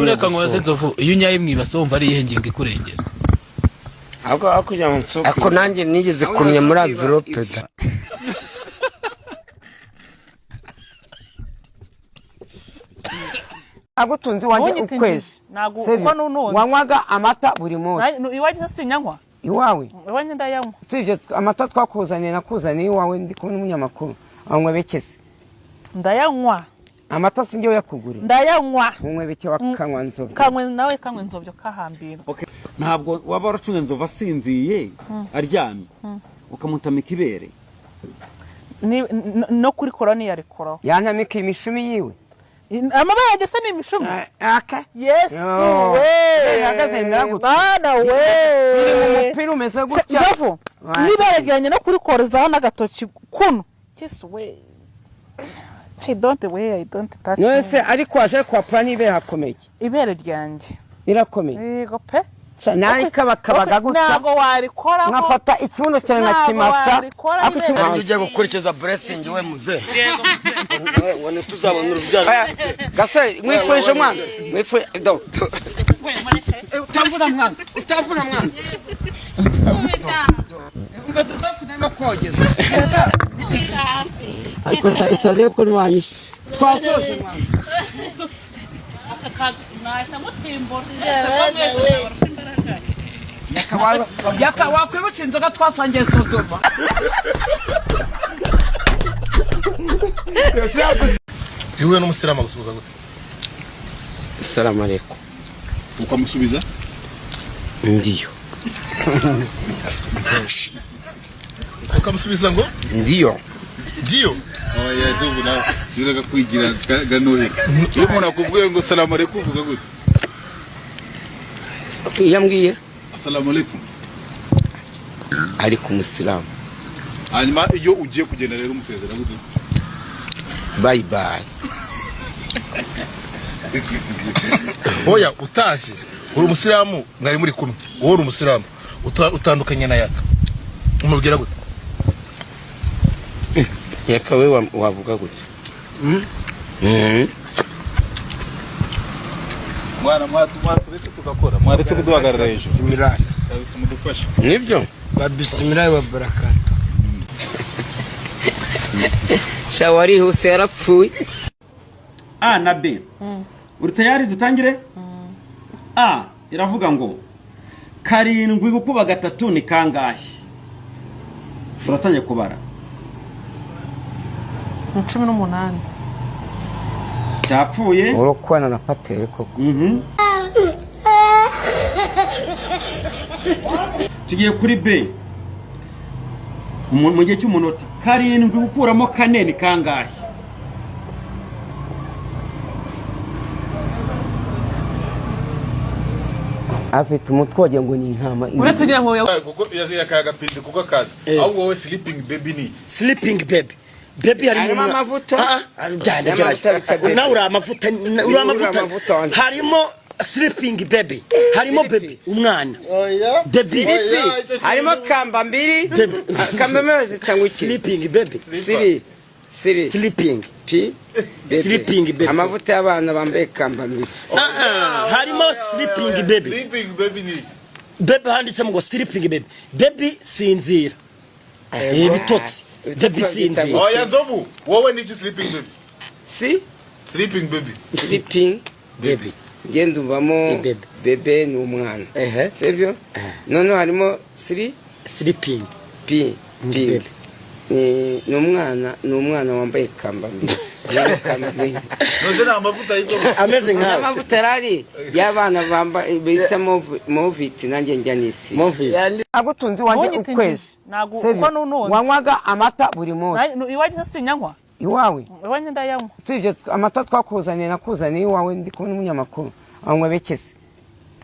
Reka nkubaze, Nzovu, iyo unyaye mu ibase wumva ari iyihe ngingo ikurengera? Ahubwo aho kugira ngo nsohoke. Ariko nanjye nigeze kumenya muri enveloppe da. Agutunze iwanjye Ntunyite ukwezi. injiji. Ntabwo Sibyo? uko nununze. Wanywaga amata buri munsi. Iwanjye se sinyanywa? Iwawe. Iwanjye ndayanywa. Sibyo, amata twakuzaniye, nakuzaniye iwawe ndi kumwe n'umunyamakuru, anywe bekese. Ndayanywa. Amata sinjye uyakugurira. Ndayanywa. Unywe bike wakanywa nzoga. Kanywe nawe, kanywe nzobyo kahambira. Ntabwo waba waracunze Nzovu asinziye aryamye ukamutamika ibere? No kuri koroni yarikoraho. Yantamika imishumi yiwe. Amabere yanjye se ni imishumi? Aka. Yesu Yo. we! Ihagaze rimera gutya. Mana we! Biri mu mupira umeze gutya. Nzovu, n'ibere ryanjye no kurikorezaho n'agatoki kuno, Yesu we! I don't we, I don't touch None me. se ariko waje kwapura n'ibere hakomeye? Ibere ryanjye. Rirakomeye. Yego pe. Nari kabakabaga gutya. Ntabwo warikoraho. Nkafata ikibuno cyawe Ntabwo nkakimasa. warikoraho Ariko ibere. Nanjye ugiye gukurikiza Blessing we muze ngo ntituzabona urubyaro. Gase mwifurije umwana, mwifurije do do. Utavuna mwana, utavuna mwana. Inkweto zakunemo kogeza. Ariko itariye ko nwanyishe. Twasoje mwana. Nahita mutimbura. Yaka, wakwibutsa inzoga twasangiye Sodoma. Iyo uhuye n'umusilamu agusuhuza gute? Salamu alaikum. Ukamusubiza? Ndiyo. Ukamusubiza ngo? Ndiyo. Diyo. Oya, Nzovu, nawe juraga kwigira ganohe. Iyo umuntu akubwiye ngo salamu alaikum, uvuga gute? Iyo ambwiye Assalamu alaikum. Ariko umusilamu. Hanyuma iyo ugiye kugenda rero umusezera gute? Bye bye. Oya, utashye uri umusilamu, mwari muri kumwe, wowe uri umusilamu, utandukanye na Yaka, umubwira gute? Yaka we, wavuga gute? Mwana, mwaturetse tugakora, mwaretse kuduhagarara hejuru. Bismillah. Kabisa, mudufashe. Nibyo. Ba bismillah wa barakatu. Sha, warihuse, yarapfuye. A na B, uri tayari? Dutangire. A iravuga ngo 7 gukuba 3 ni kangahe? Turatangiye kubara. Ni 18. Cyapfuye. Urokwana na pateri koko. Tugiye kuri B. Mu gihe cy'umunota, 7 gukuramo 4 ni kangahe? Afite umutwe wagira ngo ni intama. Uretse ngira ngo Kuko yakaye agapindi kuko akazi. Ahubwo wowe, sleeping baby ni iki? Sleeping baby, baby harimo Harimo amavuta. Ah, ah, byana. Harimo amavuta bita baby. Nawe uri amavuta, uri Uri amavuta. amavuta wanjye. Harimo sleeping baby, harimo baby, umwana, baby. Harimo kamba mbiri. Kamba mbiri zitangwa iki? Sleeping baby. Siri siri. Sleeping. Pi baby. Sleeping baby. Amavuta y'abana bambaye kamba mbiri. Ah, ah, harimo sleeping baby. Sleeping baby ni iki? Baby handitsemo ngo sleeping baby, baby sinzira. Ibitotsi, baby sinzira. Oya, Nzovu, wowe ni iki sleeping baby? Si. Sleeping baby. Sleeping baby. Ngenda umvamo. Ni baby. Bebe ni umwana. Ehe. Sibyo? Noneho harimo siri. Sleeping. Pi pi. Baby. Ni umwana, ni umwana wambaye kamba mbiri. Kamba mbiri. None ni amavuta yitwa Ameze nkawe. Amavuta arari y'abana bambaye bita moviti, nanjye njya nisi. Movie. Agutunze iwanjye Ntunyite ukwezi. injiji. Ntabwo Sibyo? uko nununze. Wanywaga amata buri munsi. Iwanjye se sinyanywa? Iwawe. Iwanjye ndayanywa. Sibyo, amata twakuzaniye, nakuzaniye iwawe ndi kumwe n'umunyamakuru, anywe bekese.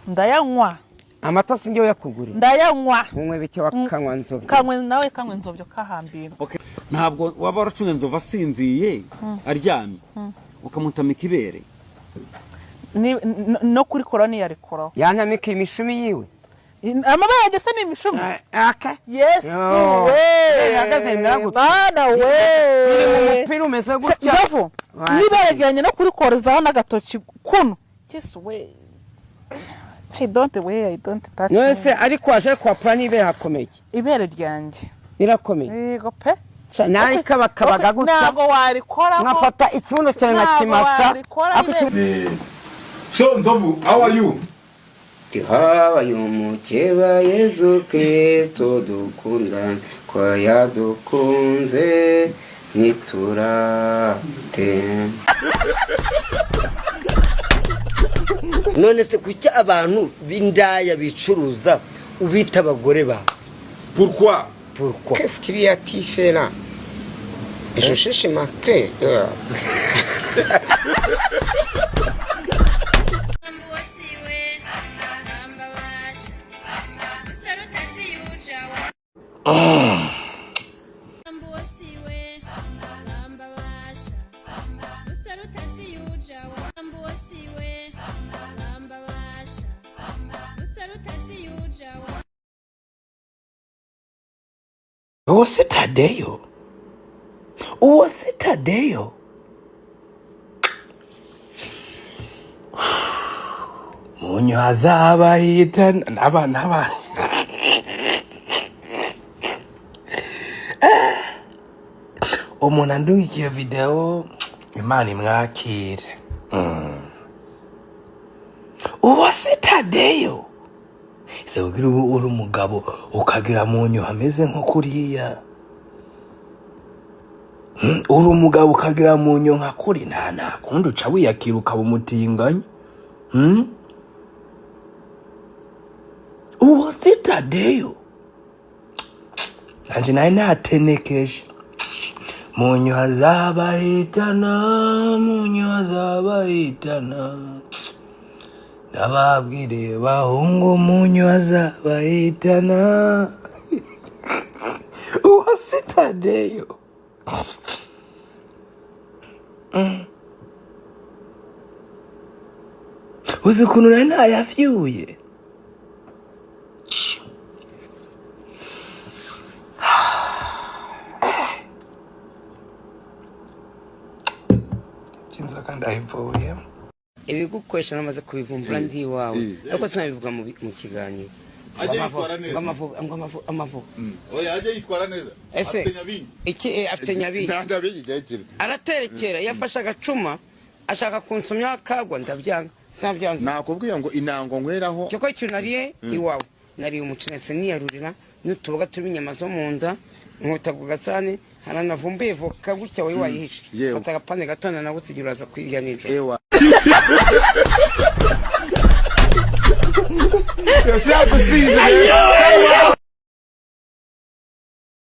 Ndayanywa. Amata sinjye uyakugurira. Ndayanywa. Unywe bike wakanywa nzoga. Kanywe nawe, kanywe nzobyo kahambira. Ntabwo waba waracunze Nzovu asinziye aryamye ukamutamika ibere? No kuri koroni yarikoraho. Yantamika imishumi yiwe. Amabere yanjye se ni imishumi? Aka. Yesu Yo. we! Ihagaze rimera gutya. Mana we! Biri mu mupira umeze gutya. Nzovu, n'ibere ryanjye no kurikorezaho n'agatoki kuno, Yesu we, I don't we, I don't touch. None se ariko waje kwapura niba hakomeye? Ibere ryanjye rirakomeye. Yego pe. Nawe kabakabaga gutya. Ntabwo warikoraho. Nkafata ikibuno cyawe Ntabwo nkakimasa. warikora ibere. So Nzovu, how are you? Habaye umukeba Yezu Kristo dukunda, ko yadukunze ntiturate. None se kuki abantu b'indaya bicuruza ubita abagore bawe? Pourquoi? Pourquoi? Qu'est-ce qu'il y a-t-il fait là? Je cherche ma clé. Uwo si Tadeyo, uwo si Tadeyo. Munyu hazabahita n'aba n'aba. Umuntu andungikiye video, Imana imwakire. Uwo si Tadeyo. Ese kugira ubu uri umugabo ukagira munyu hameze nko kuriya? Uri umugabo ukagira munyu nka kuri, nta kundi uca wiyakira ukaba umutinganyi. Uwo si Tadeyo. Nanje nari natenekeje. Munyu hazabahitana, munyu hazabahitana. Ndababwire bahungu, munyu hazabahitana. Uwo si Tadeyo. Uzi ukuntu nari nayafyuye? Inzoka ndayivuye. Ibigukoresha namaze kubivumbura ndi iwawe, ariko sinabivuga mu kiganiro. Ajya yitwara neza. Ngo amavubi, ngo amavubi, amavubi. Oya, ajya yitwara neza. Ese Afite nyabingi. Iki afite nyabingi. Nta nyabingi jya. Araterekera iyo afashe agacuma ashaka kunsomya akagwa, ndabyanga, sinabyanze. Nakubwiye ngo inango nyweraho. Cyoko ikintu nariye iwawe, nariye umuceri ndetse niyarurira n'utuboga turimo inyama zo mu nda, nkota ku gasahani haranavumbuye voka gutya wowe wayihishe. Yewe. Fata agapande gato nanagusigira, uraza kuyirya nijoro. Ewa. Yagusinze.